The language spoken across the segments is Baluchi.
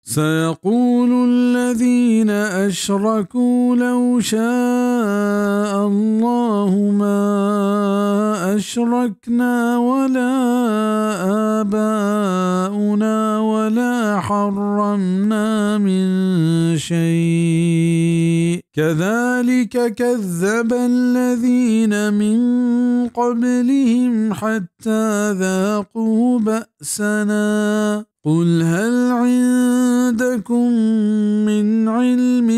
سيقول الذين أشركوا لو شاء الله ما أشركنا ولا آباؤنا ولا حرمنا من شيء كذلك كذب الذين من قبلهم حتى ذاقوا بأسنا قل هل عندكم من علم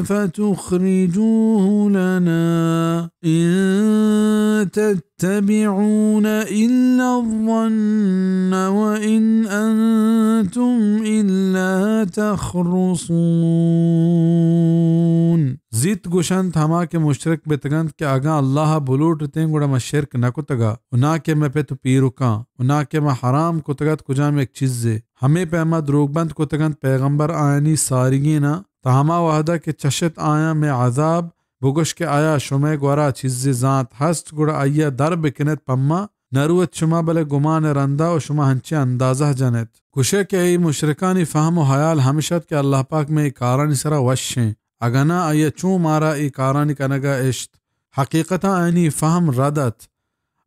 فتخرجوه لنا إن تتبعون إلا الظن وإن أنتم إلا تخرصون۔ زیت گوشنت ہما کہ مشرک بتگنت کہ اگاں اللہ ءَ بلوٹتیں گڑا ما شرک نہ کتگ ءَ، و نا کہ مئے پت و پیرکاں، و نا کہ ما حرام کتگ ات کجام یک چیزے۔ ہمے پیما دروگ بند کتگنت پیغمبر آیانی ساریگیناں، تا ہما وہدا کہ چشت آیاں مئے عذاب، بگوش کہ آیا شمئے گورا چیزے زانت ہست، گڑا آئیا در بکنیت پما، نروت شما بلے گمان رندا و شما ہنچیں اندازہ جنیت۔ گوشئے کہ اے مشرکانی فہم و حیال ہمش ات کہ اللہ پاک مئے اے کارانی سرا وش ایں، اگاں نا آئیا چون مارا اے کارانی کنگا اشت؟ حقیقتاً آیانی فہم رد ات۔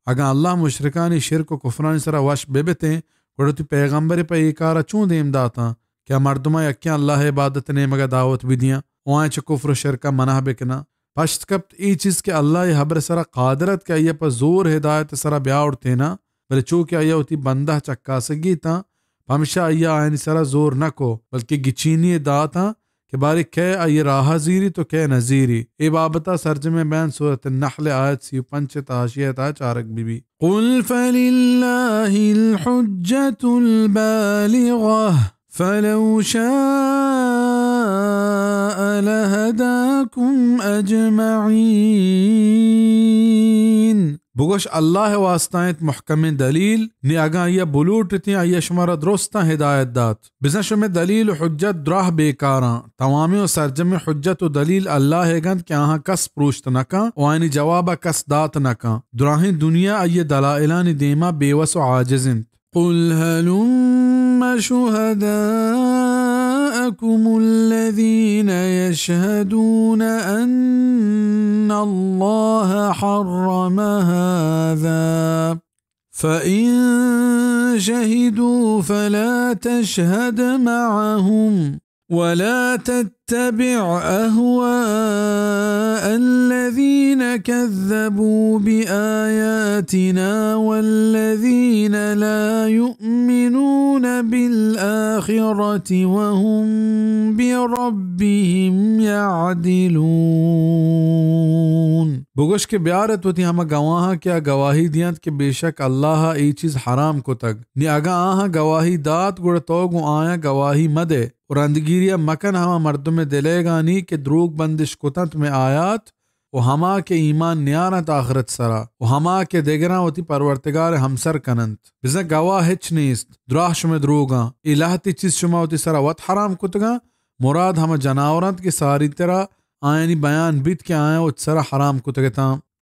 اگاں اللہ مشرکانی شرک و کفرانی سرا وش ببتیں، گڑا وتی پیغمبرے پہ اے کارا چون دیم داتاں کہ آ مردماں یکیں اللہ ءِ عبادت ءِ نیمگا دعوت بدیاں و آیاں چہ کفر و شرکا منع بکناں؟ پشت کپت اے چیز کہ اللہ اے ہبرئے سرا قادر ات کہ آئیا پہ زور ہدایت ءِ سرا بیاوڑتیناں، بلے چو کہ آئیا وتی بندہ چکاسگی اتاں، پمشا آئیا آیانی سرا زور نہ کو، بلکہ گچینی یے داتاں کہ باریں کئے آئی راہ زیری تو کئے نہ زیری۔ اے بابتا سرجمیں بیان سورۃ النحل آیت سی و پنچ ءِ تہا، حاشیہ ءِ تہا چارگ بہ بی۔ قل فللہ الحجۃ البالغۃ فلو شاء لہداکم اجمعین۔ بگوش، اللہ ءِ واسطہ انت محکمیں دلیل، نی اگاں آئیا بلوٹتیں، آئیا شمارا درستاں ہدایت دات۔ بزاں شمئے دلیل و حجت دراہ بیکاراں۔ توامیں و سرجمیں حجت و دلیل اللہ ءِ گنت کہ آہاں کس پروشت نہ کن و آیانی جوابا کس دات نہ کن۔ دراہیں دنیا آئی دلائلانی دیما بے وس و عاجز انت۔ قل هلم شهداءكم الذين يشهدون أن الله حرم هذا فإن شهدوا فلا تشهد معهم ولا تتبع أهواء الذين كذبوا بآياتنا والذين لا يؤمنون بالآخرة وهم بربهم يعدلون۔ بگوش کہ بیارت وتی ہما گواہاں کہ آ گواہی دیانت کہ بے شک اللہ ءَ اے چیز حرام کتگ۔ نی اگاں آہاں گواہی دات، گڑا تو گوں آیاں گواہی مدئے و رندگیریا مکن ہما مردمئے دلئیگانی کہ دروگ بندش کتنت مئے آیات و ہما کہ ایمان نیارنت آخرت سرا و ہما کہ دگراں وتی پرورتگارئے ہمسر کننت۔ بزاں گواہ ہچ نیست، دراہ شمئے دروگاں۔ اے لہتے چیز شما وتی سرا وت حرام کتگاں، مراد ہما جناور انت کہ ساری ترا آیانی بیان بیت کہ آیاں وت سرا حرام کتگ اتاں۔